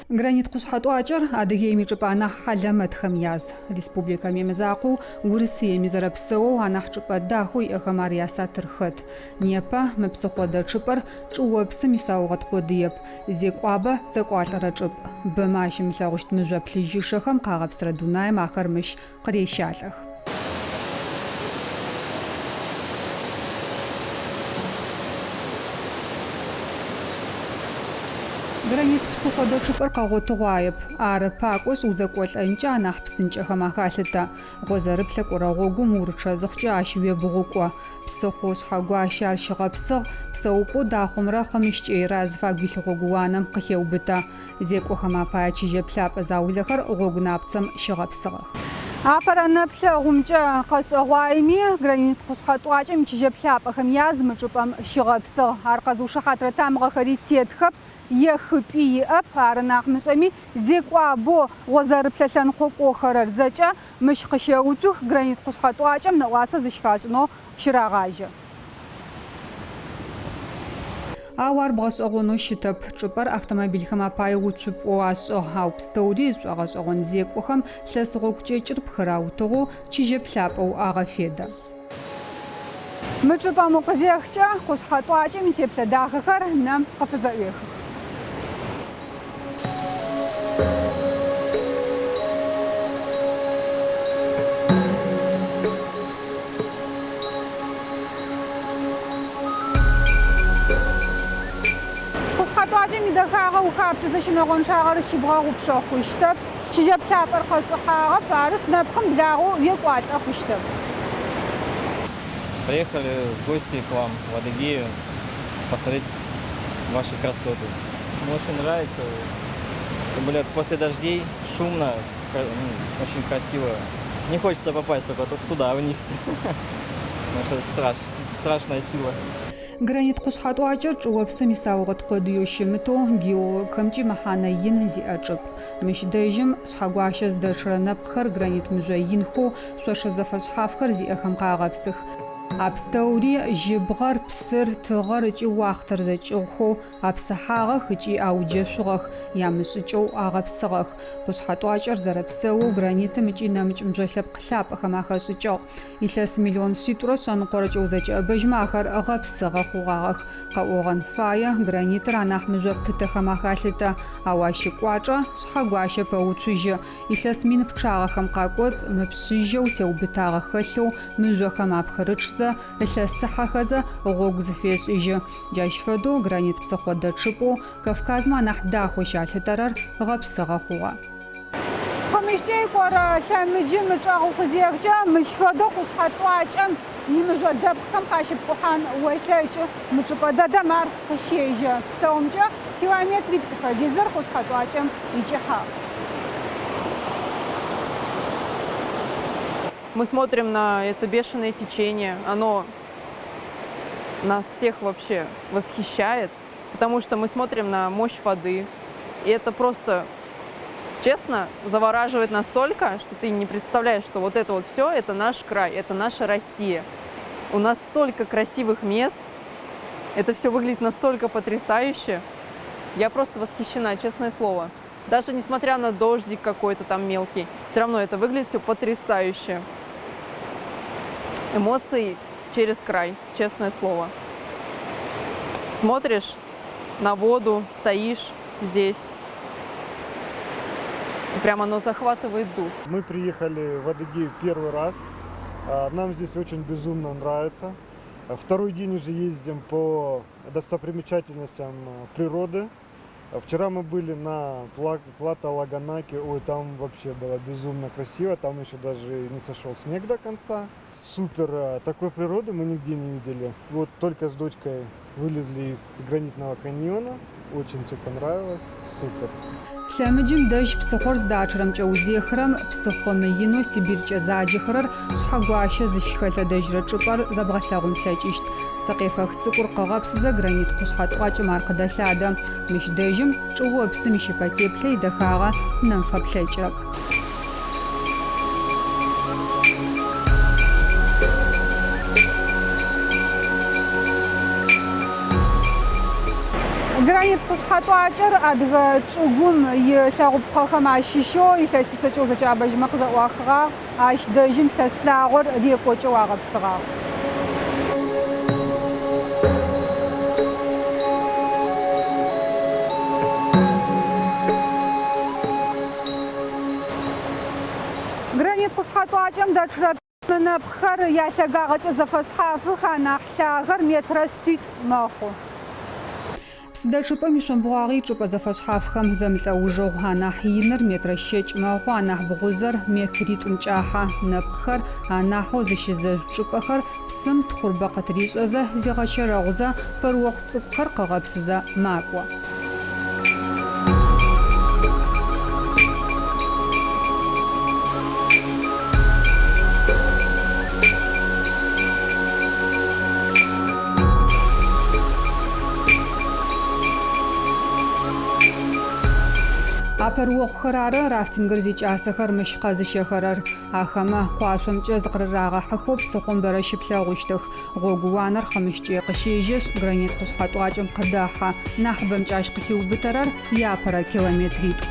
Гранит къушъхьэ тӏуакӏэр Адыгеим ичӏыпӏэ анахь хьалэмэтхэм яз. Республикэм имызакъоу, Урысыеми зэрэпсэоу анахь чӏыпӏэ дахэу иӏэхэм ар ясатыр хэт. Непэ мы псыхъо дэчъыпӏэр чӏыопсым исаугъэт къодыеп, зекӏуабэ зэкӏуалӏэрэ чӏыпӏ. Бэмэ ащымылъэгъущт мыжъо плъыжьышэхэм къагъэпсырэ дунаим ахэр мыщ къырещалӏэх. Гранит псыхъо дэчъыпӏэр къэгъотыгъуаеп. Ары пакӏошъ, узэкӏолӏэнкӏэ анахь псынкӏэхэм ахалъытэ. Гъозэрыплъэ кӏорэ гъогум урычъэ зыхъукӏэ ащ уебгъукӏо. Псыхъоу Шъхьэгуащэ ар щыгъэпсыгъ, псэупӏэу Дахъомрэ Хъымыщкӏэйрэ азыфагу илъ гъогууанэм къыхеубытэ. Зекӏохэм апае чыжьэ плъапӏэ заулэхэр гъогу напцэм щыгъэпсыгъэх. Апэрэ нэплъэгъумкӏэ къэшӏэгъуаеми, Гранит къушъхьэ тӏуакӏэм ичыжьэ плъапӏэхэм яз мы чӏыпӏэм щыгъэпсыгъ. Ар къэзыушыхьатрэ тамыгъэхэри тетхэп, ехыпӏи иӏэп, ары нахь мышӏэми, зекӏуабэу Гъозэрыплъэ лъэныкъо кӏохэрэр зэкӏэ мыщ къыщэуцух, Гранит къушъхьэ тӏуакӏэм нэӏуасэ зыщыфашӏынэу щырагъажьэ. Ау ар бгъэшӏэгъонэу щытэп. Чӏыпӏэр автомобильхэм апае уцупӏэу ашӏыгъ, ау пстэури зышӏогъэшӏэгъон зекӏохэм лъэс гъогу кӏэкӏыр пхыраутыгъэу, чыжьэ плъапӏэу агъэфедэ. Мы чӏыпӏэм укъызехкӏэ, къушъхьэ тӏуакӏэм итеплъэ дахэхэр нэм къыфызэӏуехых. Къушъхьэ тӏуакӏэм идэхагъэ ухаплъэзэ щынэгъончъагъэр зыщыбгъэгъупшэ хъущтэп. Чыжьэ плъапӏэр къэшӏыхьагъэп, арышъ, нэпкъым благъэу уекӏуалӏэ хъущтэп. Приехали в гости к вам в Адыгею посмотреть ваши красоты. Очень нравится. Тем более после дождей шумно, очень красиво. Не хочется попасть только туда вниз, потому что страш, страшная сила. Гранит къушъхьэ тӏуакӏэр чӏыопсым исаугъэт къодыеу щымытэу, геологхэмкӏи мэхьанэ ин зиӏэ чӏыпӏ. Мыщ дэжьым Шъхьэгуащэ зыдэчъырэ нэпкъхэр гранит мыжъо инхэу, шъошэ зэфэшъхьафхэр зиӏэхэм къагъэпсых. А пстэури жьыбгъэр, псыр, тыгъэр ыкӏи уахътэр зэкӏыгъухэу апсыхьагъэх ыкӏи ауджэшъугъэх, ямышӏыкӏэу агъэпсыгъэх. Къушъхьэ тӏуакӏэр зэрэпсэоу гранитым ыкӏи нэмыкӏ мыжъо лъэпкъ лъапӏэхэм ахэшӏыкӏыгъ. Илъэс миллион шъитӏурэ шъэныкъорэкӏэ узэкӏэӏэбэжьмэ ахэр гъэпсыгъэ хъугъагъэх. Къэӏогъэн фае, гранитыр анахь мыжъо пытэхэм ахалъытэ, ау ащ ыкӏуачӏэ Шъхьэгуащэ пэуцужьы. Илъэс мин пчъагъэхэм къакӏоцӏ мыпшъыжьэу, теубытагъэ хэлъэу мыжъохэм апхырычъзэ, ылъэсыхьэхэзэ гъогу зыфешӏыжьы. Джащ фэдэу гранит псыхъо дэчъыпӏэу Кавказым анахь дахэу щалъытэрэр гъэпсыгъэ хъугъэ. Хъымыщкӏэй кӏорэ лъэмыджым ычӏэгъ укъызехкӏэ, мыщ фэдэу къушъхьэ тӏуакӏэм имыжъо дэпкъхэм къащыпкӏухьан олъэкӏы. Мы чӏыпӏэ дэдэм ар къыщежьэ. Пстэумкӏэ километриплӏ фэдизыр къушъхьэ тӏуакӏэм икӏыхьагъ. Мы смотрим на это бешеное течение, оно нас всех вообще восхищает, потому что мы смотрим на мощь воды, и это просто, честно, завораживает настолько, что ты не представляешь, что вот это вот все, это наш край, это наша Россия. У нас столько красивых мест, это все выглядит настолько потрясающе. Я просто восхищена, честное слово. Даже несмотря на дождик какой-то там мелкий, все равно это выглядит все потрясающе. Эмоции через край, честное слово. Смотришь на воду, стоишь здесь, и прямо оно захватывает дух. Мы приехали в Адыгею первый раз. Нам здесь очень безумно нравится. Второй день уже ездим по достопримечательностям природы. Вчера мы были на плато Лагонаки. Ой, там вообще было безумно красиво. Там еще даже не сошел снег до конца. Супер! Такой природы мы нигде не видели. Вот только с дочкой вылезли из гранитного каньона. Очень все понравилось. Супер! Лъэмыджым дэжь псыхъор зыдачъэрэмкӏэ узехырэм, псыхъо мыинэу Сибирькӏэ заджэхэрэр Шъхьэгуащэ зыщыхэлъэдэжьырэ чӏыпӏэр зэбгъэлъэгъун плъэкӏыщт. Псыкъефэх цӏыкӏур къыгъэпсызэ гранит къушъхьэ тӏуакӏэм ар къыдэлъадэ. Мыщ дэжьым чӏыопсым ищыпэ теплъэ идэхагъэ нэм фэплъэкӏырэп. Гранит къушъхьэ тӏуакӏэр адыгэ чӏыгум и лъэгъупхъэхэм ащыщэу илъэсишъэкӏэ узэкӏэӏэбэжьмэ къызэӏуахыгъагъ. Ащ дэжьым лъэс лъагъор рекӏокӏэу агъэпсыгъагъ. Гранит къушъхьэ тӏуакӏэм дэчъырэ псы нэпкъхэр ялъэгагъэкӏэ зэфэшъхьафых, анахь лъагэр метрэ шъитӏу мэхъу. Псыдэчъыпӏэм ишъомбгъуагъи чӏыпӏэ зэфэшъхьафхэм зэмылӏэужыгъу. Анахь иныр метрэ щэкӏ мэхъу, анахь бгъузэр метритӏум кӏахьэ. Нэпкъхэр, анахьэу зыщызэжъу чӏыпӏэхэр псым тхъурбэ къытыришӏэзэ, зигъэчэрэгъузэ, пэрыохъу цӏыкӏухэр къыгъэпсызэ макӏо. А пэрыохъухэр ары рафтингыр зикӏасэхэр мыщ къэзыщэхэрэр. Ахэмэ къуашъомкӏэ зыкъырырагъэхьыхэу псыхъом бэрэ щыплъэгъущтых. Гъогууанэр Хъымыщкӏэй къыщежьэшъ, Гранит къушъхьэ тӏуакӏэм къыдэхьэ. Нахьыбэмкӏэ ащ къыхиубытэрэр иапэрэ километритӏу.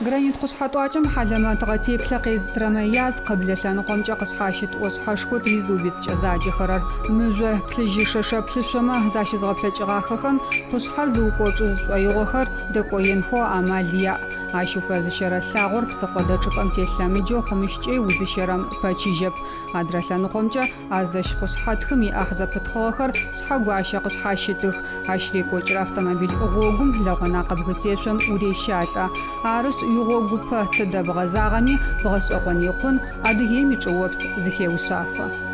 Гранит къушъхьэ тӏуакӏэм хьалэмэтыгъэ теплъэ къезытырэмэ яз къыблэ лъэныкъомкӏэ къышъхьащыт ӏошъхьэшхоу Трезубецкӏэ заджэхэрэр. Мыжъо плъыжьышэ-шэплъышъомэ защызгъэплъэкӏыгъахэхэм къушъхьэр зыукӏочӏы зышӏоигъохэр дэкӏоенхэу амал яӏ. Ащ уфэзыщэрэ лъагъор псыхъо дэчъыпӏэм телъ лъэмыджэу Хъымыщкӏэй узыщэрэм пэчыжьэп. Адрэ лъэныкъомкӏэ Азэщ къушъхьэтхым иӏахь зэпытхъыгъэхэр Шъхьэгуащэ къышъхьащытых. Ащ рекӏокӏырэ автомобиль гъогум Лэгъонакъэ бгытешъом урещалӏэ. Арышъ, уигъогупэ тыдэ бгъэзагъэми, бгъэшӏэгъон икъун, Адыгеим ичӏыопс зыхеушъафэ.